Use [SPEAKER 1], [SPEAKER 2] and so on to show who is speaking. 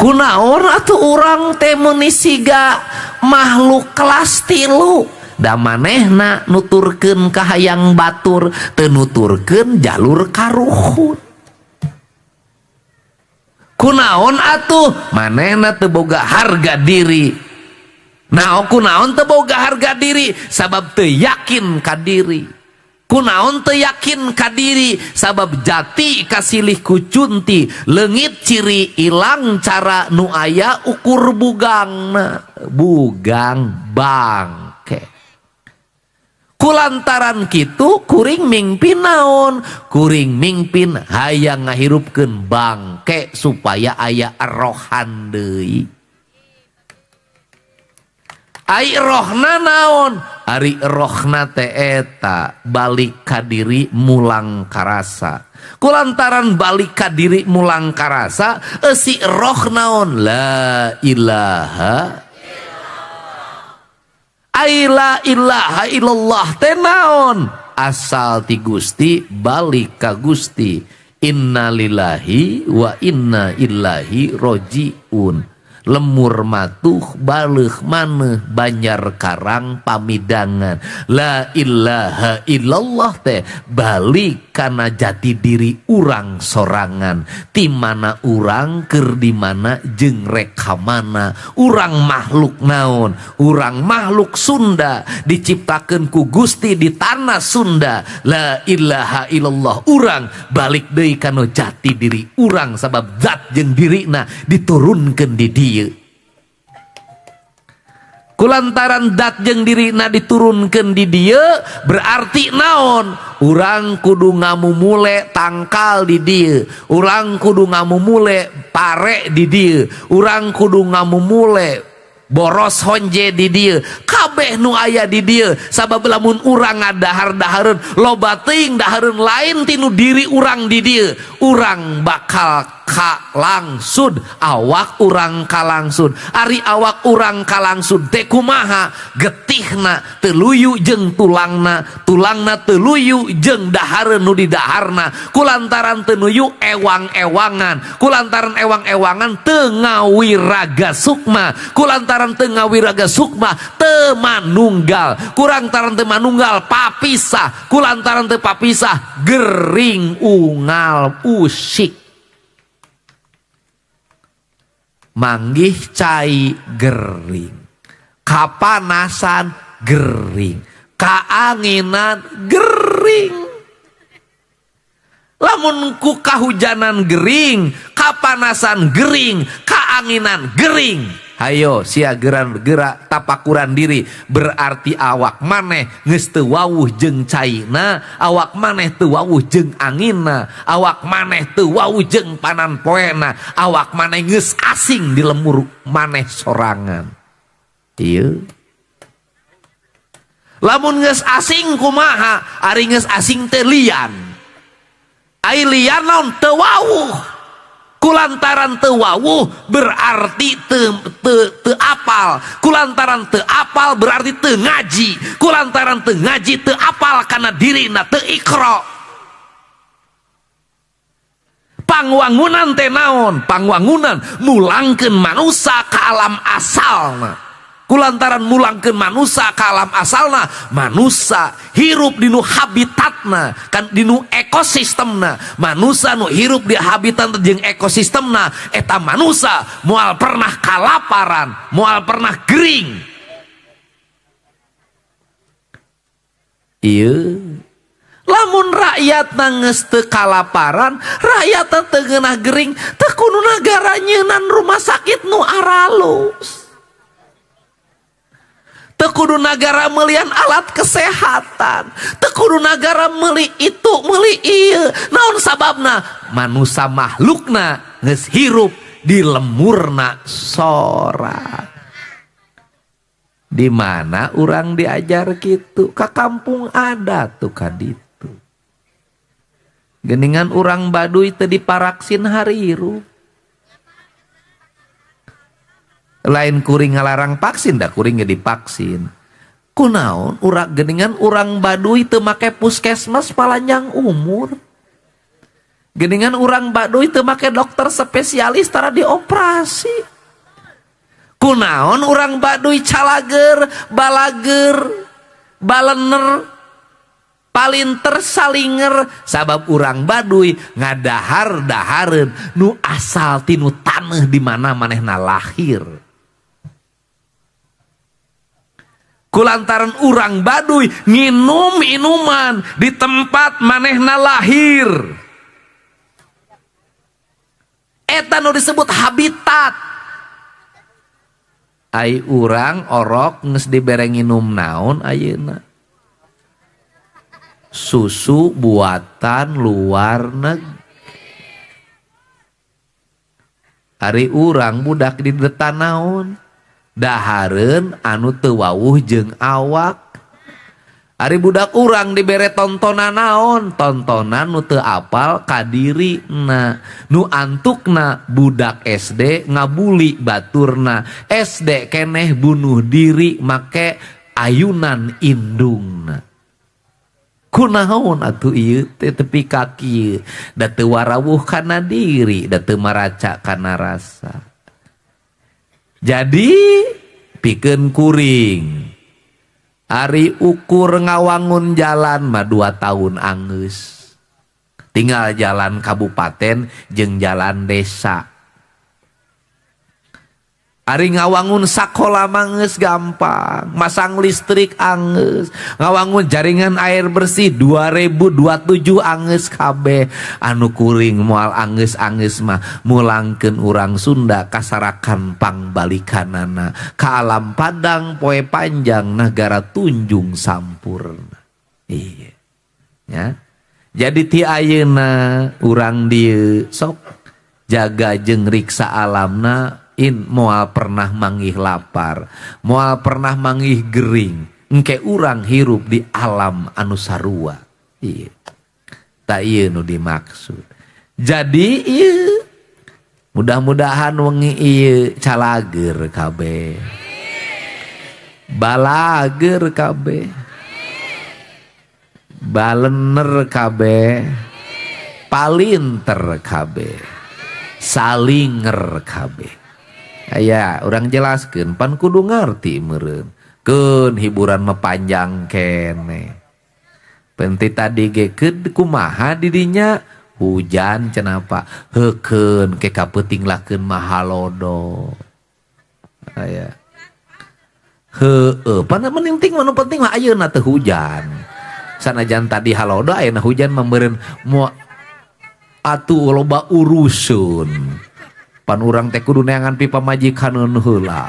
[SPEAKER 1] Kunaon atuh urang teh meuni siga makhluk kelas 3 da manehna nuturkeun ka hayang batur teu nuturkeun jalur karuhun. Kunaon atuh manehna teu boga harga diri. Nah, kunaon teu boga harga diri sabab teu yakin ka diri. Kunaon teu yakin ka diri sabab jati kasilih kucunti leungit ciri ilang cara nu aya ukur bugangna bugang bangke. Kulantaran kitu kuring mingpin naon? Kuring mingpin hayang ngahirupkeun bangke supaya aya rohan deui. Ai rohna naon? Ari rohna teh eta balik ka diri mulang karasa. Kulantaran balik ka diri mulang karasa eusi roh naon? La ilaha ai la ilaha illallah teh naon? Asal ti Gusti balik ka Gusti. Innalillahi wa inna ilaihi rajiun. Lemur matuh baleuh maneuh Banjar Karang pamidangan. La ilaha illallah teh balik kana jati diri urang sorangan. Ti mana urang keur di mana jeung rek ka mana. Urang makhluk naon? Urang makhluk Sunda diciptakeun ku Gusti di tanah Sunda. La ilaha illallah urang balik deui kana jati diri urang sabab zat jeung dirina diturunkeun di dieu. Kulantaran dat jeung dirina diturunkeun di dieu berarti naon? Urang kudu ngamumule tangkal di dieu, urang kudu ngamumule pare di dieu, urang kudu ngamumule boros honje di dieu, kabeh nu aya di dieu. Sabab lamun urang ngadahar-dahareun loba teuing dahareun lain tinu diri urang di dieu, urang bakal kalangsud, awak urang kalangsud. Ari awak urang kalangsud teh kumaha? Getihna teu luyu jeung tulangna, tulangna teu luyu jeung dahareun nu didaharna. Kulantaran teu nuyu ewang-ewangan, kulantaran ewang-ewangan teu ngawiraga sukma, kulantaran teu ngawiraga sukma teu manunggal, kulantaran teu manunggal papisah, kulantaran teu papisah gering ungal usik. Manggih cai gering, kapanasan gering, kaanginan gering. Lamun ku kahujanan gering, kapanasan gering, kaanginan gering. Hayo sia geran gerak tapakuran diri berarti awak maneh geus teu wawuh jeung caina, awak maneh teu wawuh jeung anginna, awak maneh teu wawuh jeung panan poena, awak maneh geus asing di lemur maneh sorangan. Ieu lamun geus asing kumaha? Ari geus asing teh lian. Ai lian naon? Teu wawuh. Kulantaran teu wawuh berarti teu apal. Kulantaran teu apal berarti teu ngaji. Kulantaran teu ngaji teu apal kana dirina teu ikro. Pangwangunan teh naon? Pangwangunan mulangkeun manusa ka alam asalna. Kulantaran mulangkeun manusa ka alam asalna, manusa hirup dinu habitatna, kan dinu ekosistemna. Manusa nu hirup di habitat jeung ekosistemna, eta manusa moal pernah kalaparan, moal pernah gering. Ieu lamun rakyat geus teu kalaparan, rakyat teu ngeunah gering, teu kudu nagara nyeunan rumah sakit nu aralus. Teu kudu nagara melian alat kesehatan, teu kudu nagara meuli itu meuli ieu. Naon sababna? Manusa makhlukna geus hirup di lemurna sora. Di mana urang diajar kitu? Ka kampung adat tuh ka ditu. Geningan urang Baduy teu diparaksin hariru. Lain kuring ngalarang vaksin, dah kuring ge divaksin. Kunaon urang geningan urang Baduy teu make puskesmas palanjang umur. Geuningan urang Baduy teu make dokter spesialis tara dioperasi. Kunaon urang Baduy calager, balager, balener, palinter salinger, sabab urang Baduy ngadahar dahareun nu asal tinu taneuh di mana manehna lahir. Kulantaran urang Baduy nginum inuman di tempat manehna lahir. Eta nu disebut habitat. Ai urang orok geus dibere nginum naon ayeuna? Susu buatan luar negeri. Ari urang budak di detan naon? Dahareun anu teu wawuh jeung awak. Ari budak urang dibere tontonan naon? Tontonan nu teu apal ka dirina. Nu antukna budak SD ngabuli baturna. SD keneh bunuh diri make ayunan indungna. Kunaon atuh ieu teh tepi ka kieu? Da teu warawuh kana diri, da teu maraca kana rasa. Jadi pikeun kuring ari ukur ngawangun jalan mah 2 tahun anggeus. Tinggal jalan kabupaten jeung jalan desa. Ari ngawangun sakola mah geus gampang, masang listrik anggeus, ngawangun jaringan air bersih 2027 anggeus kabeh. Anu kuring moal anggeus-anggeus mah mulangkeun urang Sunda kasarakan pangbalikanana ka alam padang poe panjang nagara tunjung sampurna. Iya. Ya. Jadi ti ayeuna urang dieu sok jaga jeung riksa alamna. In moal pernah manggih lapar, moal pernah manggih gering, engke urang hirup di alam anu sarua. Iya. Tak ieu nu dimaksud. Jadi ieu mudah-mudahan wengi ieu calager kabeh. Balager kabeh. Balener kabeh. Palinter kabeh. Salinger kabeh. Aya, urang jelaskeun pan kudu ngarti meureun. Keun hiburan mah panjang keneh. Penti tadi ge keun kumaha didinya hujan cenah Pak. Heukeun ke kapeuting lakeun mah halodo. Aya. Heueuh, pan penting mah nu penting mah ayeuna teu hujan. Sanajan tadi halodo ayeuna hujan mah meureun moal atuh loba urusun. Pan urang teh kudu neangan pi pamajikaneun heula.